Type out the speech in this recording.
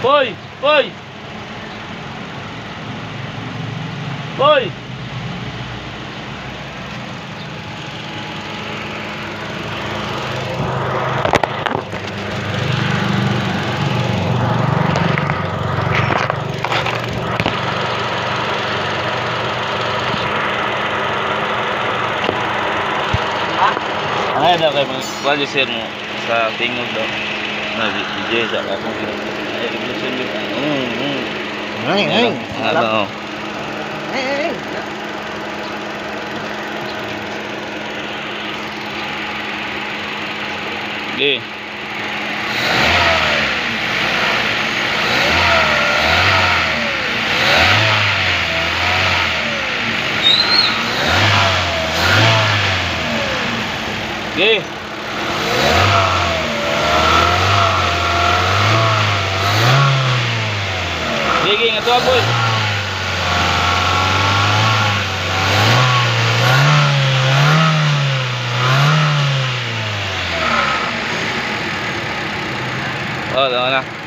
Boy! Boy! Boy! Ay, daw kay mga kwan sir mo sa tingog daw. Na DJ sa akong ay revolution yun. Ay, ay. Ano? Ay, ay, ay. Okay. Okay. Sige, nga to, boy. Oh, tama na.